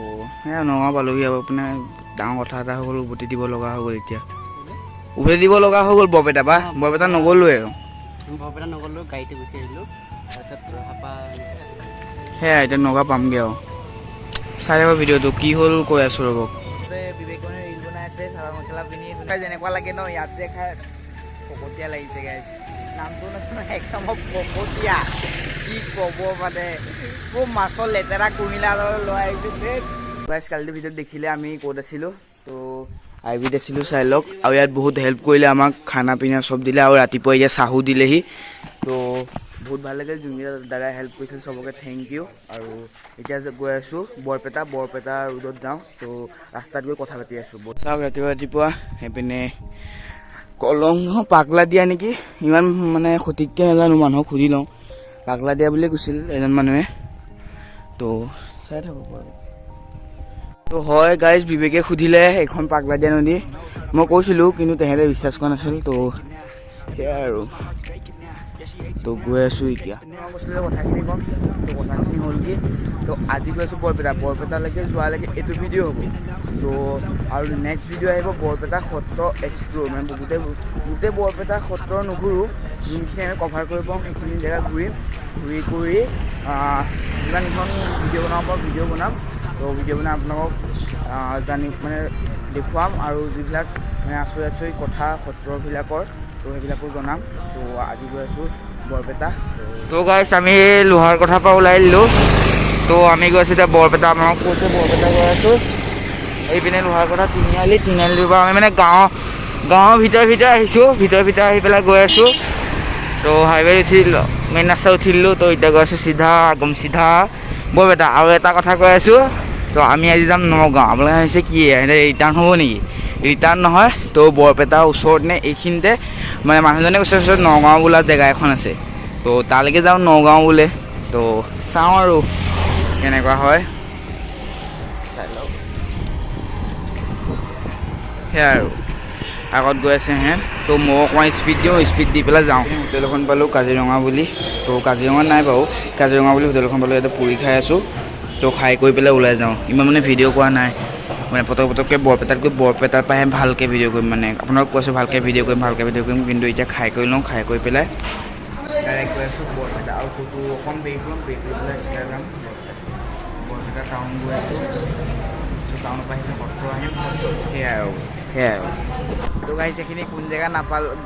তো সেয়া নগাঁও পালোহি আৰু আপোনাৰ ডাঙৰ কথা এটা হৈ গ'ল, উভতি দিব লগা হৈ গ'ল। এতিয়া উভতি দিব লগা হৈ গ'ল বৰপেটা পৰা। বৰপেটা নগ'লোৱে আৰু। বৰপেটা নগ'লোঁ, গাড়ীতে গুচি আহিলোঁ। তাৰপিছত ৰহাৰ পৰা। সেয়া এতিয়া নগাঁও পামগৈ আৰু। চাই থাকক ভিডিঅ'টো, কি হ'ল কৈ আছোঁ, ৰ'ব। বিবেকনে ৰিল বনাই আছে চাদৰ মেখেলা পিন্ধি। যেনেকুৱা লাগে ন, ইয়াত যে খাই ফকতীয়া লাগিছে গাইছ। নামটো নাজানো, একদম ফকতীয়া। কি ক'ব মানে, খুব মাছৰ লেতেৰা কুহিলা লৈ আহিছোঁ। গাইছ, কালিটো ভিডিঅ'ত দেখিলে আমি ক'ত আছিলোঁ। তো আই বিত আছিলোঁ, চাই লওক। আৰু ইয়াত বহুত হেল্প কৰিলে আমাক, খানা পিনা চব দিলে আৰু ৰাতিপুৱা এতিয়া চাহো দিলেহি। তো বহুত ভাল লাগিল, যোনকেইটা দাদাই হেল্প কৰিছিল চবকে thank U. আৰু এতিয়া যে গৈ আছোঁ বৰপেটা, বৰপেটা ৰোডত যাওঁ। তো ৰাস্তাত গৈ কথা পাতি আছোঁ। চাওক, ৰাতিপুৱা ৰাতিপুৱা সেইপিনে কলং পাগলা দিয়া নেকি, ইমান মানে সঠিককৈ নাজানো, মানুহক সুধি লওঁ। পাগলা দিয়া বুলিয়ে কৈছিল এজন মানুহে। তো চাই থাকক বাৰু। তো হয় গাইজ, বিবেকে সুধিলে এইখন পাগলা দিয়া নদী। মই কৈছিলোঁ, কিন্তু তেহেঁতে বিশ্বাস কৰা নাছিল। তো সেয়াই আৰু। তো গৈ আছোঁ এতিয়া। মই কৈছিলোঁ যে কথাখিনি ক'ম। তো কথাখিনি হ'ল কি, তো আজি গৈ আছোঁ বৰপেটা। বৰপেটালৈকে যোৱালৈকে এইটো ভিডিঅ' হ'ব। তো আৰু নেক্সট ভিডিঅ' আহিব বৰপেটা সত্ৰ এক্সপ্ল'ৰ, মানে গোটেই গোটেই বৰপেটা সত্ৰ নুঘূৰোঁ, যোনখিনি আমি কভাৰ কৰিব পাৰোঁ সেইখিনি জেগা ঘূৰিম। ঘূৰি কৰি যিমানখন ভিডিঅ' বনাব পাৰোঁ ভিডিঅ' বনাম। তো ভিডিঅ' বনাই আপোনালোকক জানি মানে দেখুৱাম আৰু যিবিলাক মানে আচৰিত আচৰিত কথা সত্ৰবিলাকৰ, তো সেইবিলাকো জনাম। তো আজি গৈ আছোঁ বৰপেটা। তো গাইছ, আমি লোহাৰ কথাৰ পৰা ওলাই দিলোঁ। তো আমি গৈ আছোঁ এতিয়া বৰপেটা। আপোনাক কৈছোঁ বৰপেটা গৈ আছোঁ। এইপিনে লোহাৰ কথা তিনিআলি, তিনিআলিৰ পৰা আমি মানে গাঁৱৰ ভিতৰে ভিতৰে আহিছোঁ। ভিতৰে ভিতৰে আহি পেলাই গৈ আছোঁ। তো হাইৱে উঠিলোঁ, মেইন ৰাস্তা উঠিলোঁ। তো এতিয়া গৈ আছোঁ চিধা, একদম চিধা বৰপেটা। আৰু এটা কথা কৈ আছোঁ, তো আমি আজি যাম নগাঁও। আপোনালোকে ভাবিছে কি ৰিটাৰ্ণ হ'ব নেকি? ৰিটাৰ্ণ নহয়। তো বৰপেটাৰ ওচৰত নে এইখিনিতে মানে মানুহজনে কৈছে ওচৰত নগাঁও বোলা জেগা এখন আছে। তো তালৈকে যাওঁ, নগাঁও বোলে। তো চাওঁ আৰু কেনেকুৱা হয়, চাই লওক। সেয়াই আৰু আগত গৈ আছে হে। তো মই অকণমান স্পীড দিওঁ, স্পীড দি পেলাই যাওঁ। হোটেল এখন পালোঁ কাজিৰঙা বুলি। তো কাজিৰঙাত নাই বাৰু, কাজিৰঙা বুলি হোটেল এখন পালোঁ। ইয়াতে পুৰি খাই আছোঁ। তো খাই কৰি পেলাই ওলাই যাওঁ। ইমান মানে ভিডিঅ' কৰা নাই, মানে পটক পটককৈ বৰপেটাত গৈ বৰপেটাৰ পৰাহে ভালকৈ ভিডিঅ' কৰিম। মানে আপোনালোক কৈছোঁ ভালকৈ ভিডিঅ' কৰিম, ভালকৈ ভিডিঅ' কৰিম, কিন্তু এতিয়া খাই কৰি লওঁ। খাই কৰি পেলাই ডাইৰেক্ট গৈ আছোঁ বৰপেটা। আৰু ক'তো অকণ ব্ৰেক ল'ম, ব্ৰেক লৈ পেলাই চিধা যাম বৰপেটা। বৰপেটা টাউন গৈ আছোঁ। টাউনৰ পৰা আহিছে সত্ৰ আহিম, সত্ৰ। সেয়াই আৰু। তো গাইছ, এইখিনি কোন জেগা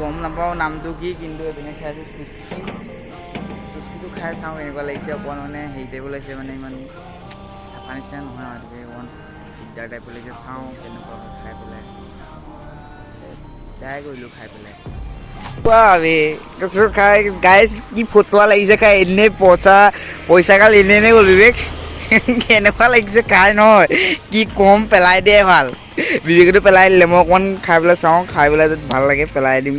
গম নাপাওঁ নামটো কি, কিন্তু এইপিনে খাই আছোঁ চুচকি। চুচকিটো খাই চাওঁ কেনেকুৱা লাগিছে। অকণমান মানে হেৰি টাইপৰ লাগিছে, মানে ইমান চাফা নিচিনা নহয় আৰু, গতিকে অকণমান দিগদাৰ টাইপৰ লাগিছে। চাওঁ কেনেকুৱা হয় খাই পেলাই। ট্ৰাই কৰিলোঁ খাই পেলাই। বে খাই গাইছ, কি ফটোৱা লাগিছে খাই। এনেই পইচা পইচা গাল এনেই এনেই গ'ল। বিবেক, কেনেকুৱা লাগিছে খাই? নহয়, কি কম, পেলাই দিয়ে ভাল। বিবেকেতো পেলাই দিলে। মই অকণমান খাই পেলাই চাওঁ। খাই পেলাই যদি ভাল লাগে পেলাই দিম,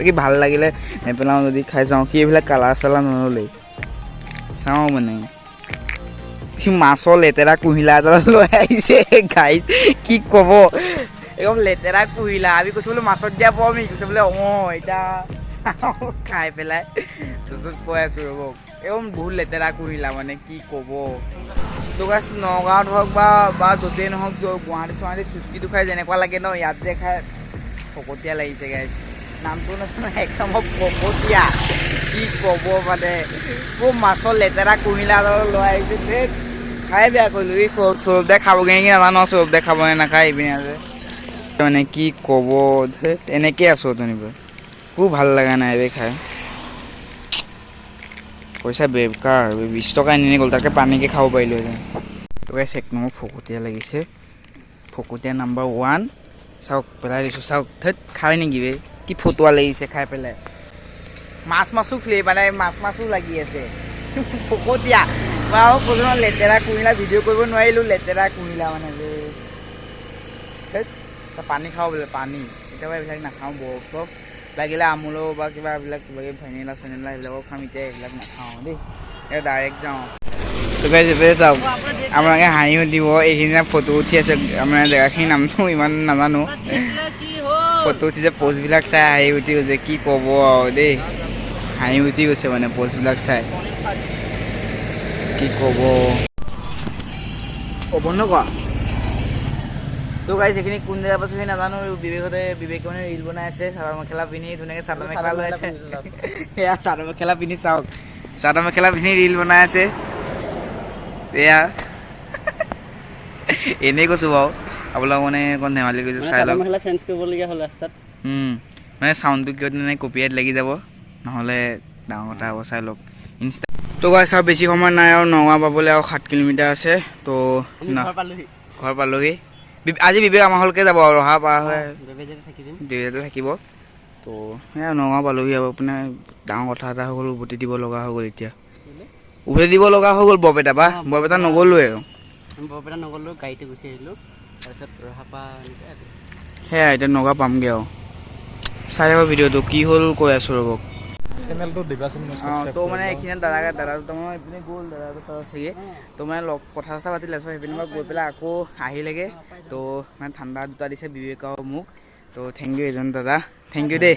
কি ভাল লাগিলে নেপেলাওঁ। যদি খাই চাওঁ, কি এইবিলাক কালাৰ চালাৰ নল'লেই চাওঁ। মানে সি মাছৰ লেতেৰা কুহিলা এটা লৈ আহিছে গাইছ, কি ক'ব, একদম লেতেৰা কুহিলা। আমি কৈছোঁ বোলো মাছত দিয়া পাম, কৈছে বোলে অঁ। এতিয়া চাওঁ খাই পেলাই, তাৰপিছত কৈ আছোঁ ৰ'ব। একদম বহুত লেতেৰা কুহিলা, মানে কি ক'ব। তো গাইছ, নগাঁৱত হওক বা য'তেই নহওক, গুৱাহাটী চুৱাহাটী চুচকিটো খাই যেনেকুৱা লাগে ন, ইয়াত যে খাই ফকতীয়া লাগিছে গাইছ। নামটো নাজানো, একদম ফকতীয়া। কি ক'ব, মানে খুব মাছৰ লেতেৰা কুহিলা লৈ আহিছে। ধেত, খাই বেয়া কৰিলোঁ। এই সৌৰভ দাই খাবগৈ নেকি নাজানো, সৌৰভ দাই খাব নে নাখায়। এইপিনে আছে, মানে কি ক'ব, ধেত, এনেকেই আছোঁ অথনিৰ পৰা। একো ভাল লগা নাই বে খাই। পইচা বেকাৰ, 20 টকা এনেই গ'ল, তাকে পানীকে খাব পাৰিলোহেঁতেন। তো গাইছ, এক নম্বৰ ফকতীয়া লাগিছে, ফকতীয়া নাম্বাৰ ওৱান। চাওক, পেলাই দিছোঁ, চাওক। ধেত, খাই নেকি বে? কি ফটুৱা লাগিছে খাই পেলাই। মাছ মাছো ফ্লে মানে মাছ মাছো লাগি আছে। ফকতীয়া। মই আৰু কৈছোঁ নহয়, লেতেৰা কুহিলা। ভিডিঅ' কৰিব নোৱাৰিলোঁ, লেতেৰা কুহিলা মানে যে। ধেত, পানী খাওঁ বোলে, পানী। কেতিয়াবা এইবিলাক নাখাওঁ, বৰফ চৰফ লাগিলে আমুলো বা কিবা এইবিলাক কিবা কিবি ভেনিলা চেনিলা এইবিলাকো খাম, এতিয়া এইবিলাক নাখাওঁ দেই। এতিয়া ডাইৰেক্ট যাওঁ। তো গাইছ, এইফালে চাওক, আপোনালোকে হাঁহিও দিব। এইখিনি ফটো উঠি আছে, আমাৰ জেগাখিনিৰ নামটো ইমান নাজানো। ফটো উঠিছে, পষ্টবিলাক চাই হাঁহি উঠি গৈছে। কি ক'ব আৰু দেই, হাঁহি উঠি গৈছে মানে পষ্টবিলাক চাই, কি ক'ব। অ, বন্ধ কৰা। তো গাইজ, এইখিনি কোন জেগা পাইছোঁ সেই নাজানো। বিবেকতে, বিবেকে মানে ৰিল বনাই আছে চাদৰ মেখেলা পিন্ধি, ধুনীয়াকৈ চাদৰ মেখেলা লৈ আছে। এয়া চাদৰ মেখেলা পিন্ধি চাওক, চাদৰ মেখেলা পিন্ধি ৰিল বনাই আছে। এয়া এনেই কৈছোঁ বাৰু, আপোনালোক মানে অকণ ধেমালি কৰিছোঁ, চাই লওক। মেখেলা চেঞ্জ কৰিবলগীয়া হ'ল ৰাস্তাত। মানে চাউণ্ডটো কিয় মানে কপিৰাইট লাগি যাব, নহ'লে ডাঙৰ কথা হ'ব। চাই লওক ইনষ্টা। তো গাইজ আৰু বেছি সময় নাই আৰু নগাঁও পাবলৈ আৰু 7 কিলোমিটাৰ আছে। তো আমি না ঘৰ পালোহি। ঘৰ পালোহি। আজি বিবেক আমাৰ ঘৰলৈকে যাব আৰু ৰহা পাৰ হৈ। বেবেজাতে থাকি দিম। বিবেকতে থাকিব। তো সেয়া নগাঁও পালোহি আৰু আপোনাৰ ডাঙৰ কথা এটা হৈ গ'ল, উভতি দিব লগা হৈ গ'ল এতিয়া। উভতি দিব লগা হৈ গ'ল বৰপেটা পৰা। বৰপেটা নগ'লোৱে আৰু। আমি বৰপেটা নগ'লোঁ, গাড়ীতে গুচি আহিলোঁ। তাৰপিছত ৰহা পৰা এনেকৈ। সেয়া এতিয়া নগাঁও পামগৈ আৰু। চাই থাকক ভিডিঅ'টো, কি হ'ল কৈ আছোঁ ৰ'ব। চেনেলটো দিবাচোন, মই অঁ। subscribe তো মানে কৰি লওঁ। এইখিনিত দাদা দুটা মানে এইপিনে গ'ল, দাদা দুটা আছেগৈ। তো মানে লগ কথা চথা পাতিলে, চ' সেইপিনৰ পৰা গৈ পেলাই আকৌ আহিলেগৈ। তো মানে ঠাণ্ডা দুটা দিছে বিবেক আৰু মোক। তো thank U এজন দাদা, thank U দেই।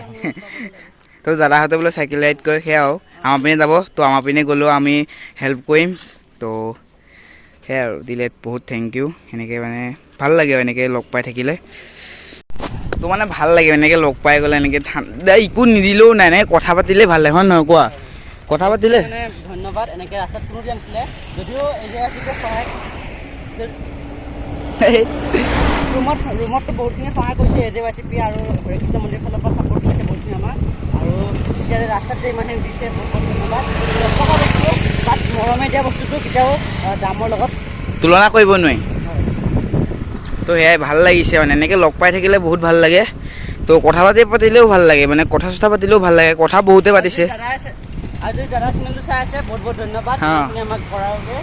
তো দাদাহঁতে বোলে চাইকেল ৰাইড কৰে, সেয়া আৰু আমাৰ পিনে যাব। তো আমাৰ পিনে গ'লেও আমি হেল্প কৰিম। তো সেয়াই আৰু দিলে, বহুত thank U. সেনেকৈ মানে ভাল লাগে আৰু এনেকৈ লগ পাই থাকিলে। তো মানে ভাল লাগে এনেকৈ লগ পাই গ'লে, এনেকৈ ঠাণ্ডা একো নিদিলেও নাই, এনেকৈ কথা পাতিলে ভাল লাগে, হয় নহয় কোৱা? কথা পাতিলে মানে ধন্যবাদ। এনেকৈ ৰাস্তাত কোনো দিয়া নাছিলে যদিও এই যে আছিলে সহায় ৰুমততো বহুতখিনি সহায় কৰিছে A J Y C P আৰু হৰেকৃষ্ণ মন্দিৰ ফালৰ পৰা ছাপৰ্ট কৰিছে বহুতখিনি আমাক। আৰু এতিয়া ৰাস্তাত যে ইমানখিনি দিছে, বহুত বহুত ধন্যবাদ। 10 টকা বস্তু, বাট মৰমে দিয়া বস্তুটো কেতিয়াও দামৰ লগত তুলনা কৰিব নোৱাৰি। তো সেয়াই ভাল লাগিছে, মানে এনেকৈ লগ পাই থাকিলে বহুত ভাল লাগে। তো কথা পাতিলেও ভাল লাগে, মানে কথা চথা পাতিলেও ভাল লাগে। কথা বহুতে পাতিছে। দাদা আছে আৰু যদি দাদা চেনেলটো চাই আছে, বহুত বহুত ধন্যবাদ ইমানখিনি আমাক কৰাৰ বাবে।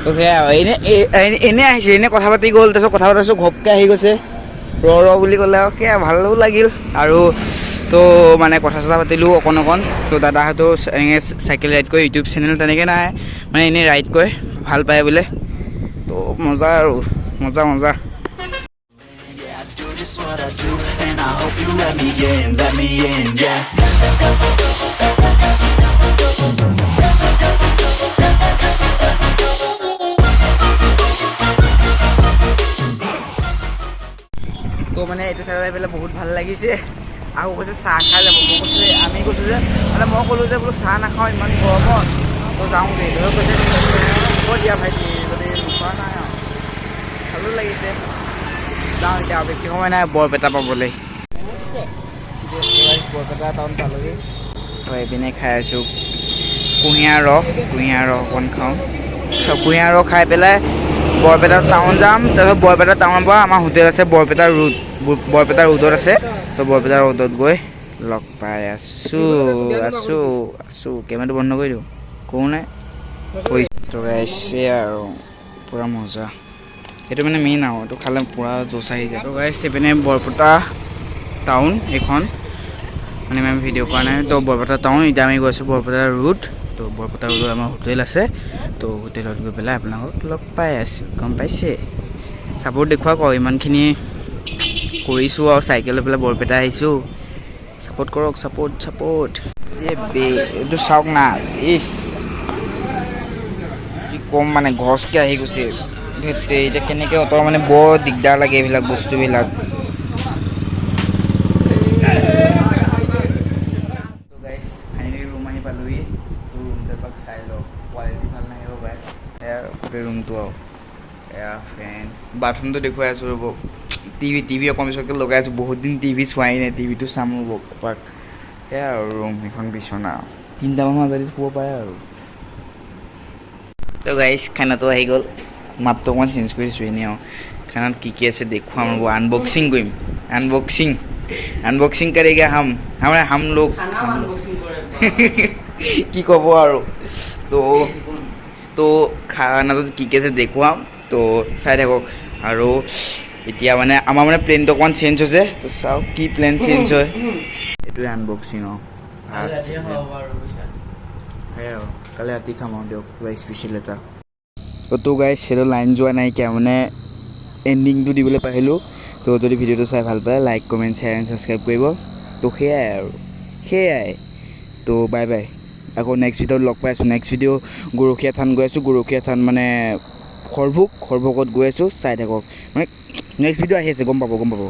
তো সেয়াই আৰু এনেই আহিছে, এনেই কথা পাতি গ'ল। তাৰপিছত কথা পাতিছোঁ, ঘপকৈ আহি গৈছে, ৰ ৰ বুলি ক'লে আৰু সেয়া ভালো লাগিল। আৰু তো মানে কথা চথা পাতিলোঁ অকণ অকণ। তো দাদাহঁতেও এনেকৈ চাইকেল ৰাইড কৰে, ইউটিউব চেনেল তেনেকৈ নাই, মানে এনেই ৰাইড কৰে, ভাল পায় বোলে। তো মজা আৰু মজা মজা। Yeah, I do just what I do, and I hope you let me in, yeah. তো মানে এইটো চাই পেলাই বহুত ভাল লাগিছে। আকৌ কৈছে চাহ খাই যাব। মই কৈছোঁ, আমি কৈছোঁ যে মানে মই ক'লোঁ যে বোলো চাহ নাখাওঁ ইমান গৰমত, তো যাওঁগৈ। তো কৈছে হ'ব দিয়া ভাইটি, যদি নোখোৱা নাই আৰু। ভালো লাগিছে। যাওঁ এতিয়া আৰু বেছি সময় নাই বৰপেটা পাবলৈ। বৰপেটা টাউন পালোহি। তো এইপিনে খাই আছোঁ কুঁহিয়াৰ ৰস। কুঁহিয়াৰ ৰস অকণ খাওঁ। তো কুঁহিয়াৰ ৰস খাই পেলাই বৰপেটা টাউন যাম। তাৰপিছত বৰপেটা টাউনৰ পৰা আমাৰ হোটেল আছে বৰপেটা ৰোড, বৰপেটা ৰোডত আছে। তো বৰপেটা ৰোডত গৈ লগ পাই আছোঁ আছোঁ আছোঁ। কেমেৰাটো বন্ধ কৰি দিওঁ, কওঁ নাই। তো গাইছ, আৰু পূৰা মজা। এইটো মানে মেইন আৰু এইটো খালে পূৰা জোচ আহি যায়। তো গাইছ, এইপিনে বৰপেটা টাউন এইখন, মানে ইমান ভিডিঅ' কৰা নাই। তো বৰপেটা টাউন, এতিয়া আমি গৈছোঁ বৰপেটা ৰোড। তো বৰপেটা ৰোডত আমাৰ হোটেল আছে। তো হোটেলত গৈ পেলাই আপোনালোকক লগ পাই আছোঁ, গম পাইছে? চাপৰ্ট দেখুৱাওক আৰু, ইমানখিনি কৰিছোঁ আৰু চাইকেল লৈ পেলাই বৰপেটা আহিছোঁ। ছাপৰ্ট কৰক, ছাপৰ্ট ছাপৰ্ট। এই বে এইটো চাওক না, ইছ কি ক'ম, মানে ঘছকৈ আহি গৈছে। ধেৎ, এতিয়া কেনেকৈ অঁতৰাওঁ? মানে বৰ দিগদাৰ লাগে এইবিলাক বস্তুবিলাক। তো গাইছ, ফাইনেলি ৰুম আহি পালোহি। তো ৰুমটো এপাক চাই লওক, কোৱালিটি ভাল নাহিব পাৰে। এয়া গোটেই ৰুমটো আৰু এয়া ফেন, বাথৰুমটো দেখুৱাই আছোঁ ৰ'ব। টিভি টিভি অকণ পিছতকৈ লগাই আছোঁ, বহুত দিন টিভি চোৱাই নাই, টিভিটো চাম ৰ'ব এপাক। সেয়া আৰু ৰুম, সেইখন বিচনা, তিনিটা মানুহ আজাদি শুব পাৰে আৰু। তো গাইছ, খানাটো আহি গ'ল। মাতটো অকণমান চেঞ্জ কৰিছোঁ এনেই আৰু। খানাত কি কি আছে দেখুৱাম ৰ'ব, আনবক্সিং কৰিম। আনবক্সিং আনবক্সিং करेंगे हम हमारे हम लोग हम लोग কি ক'ব আৰু। তো খানাটোত কি কি আছে দেখুৱাম, তো চাই থাকক। আৰু এতিয়া মানে আমাৰ মানে প্লেনটো অকণমান চেঞ্জ হৈছে। তো চাওক কি প্লেন চেঞ্জ হয়। এইটোৱে আনবক্সিং আৰু ভাত। সেয়াই আৰু কালি ৰাতি খাম আৰু দিয়ক কিবা স্পেচিয়েল এটা। তো গাইছ, সেইটো লাইন যোৱা নাইকিয়া, মানে এণ্ডিংটো দিবলৈ পাৰিলোঁ। তো যদি ভিডিঅ'টো চাই ভাল পায়, like, comment, share and subscribe কৰিব। তো সেয়াই আৰু সেয়াই। তো বাই বাই। আকৌ নেক্সট ভিডিঅ'ত লগ পাই আছোঁ। নেক্সট ভিডিঅ' গৰখীয়া থান গৈ আছোঁ। গৰখীয়া থান মানে সৰভোগ, সৰভোগত গৈ আছোঁ, চাই থাকক। মানে নেক্সট ভিডিঅ' আহি আছে, গম পাব, গম পাব।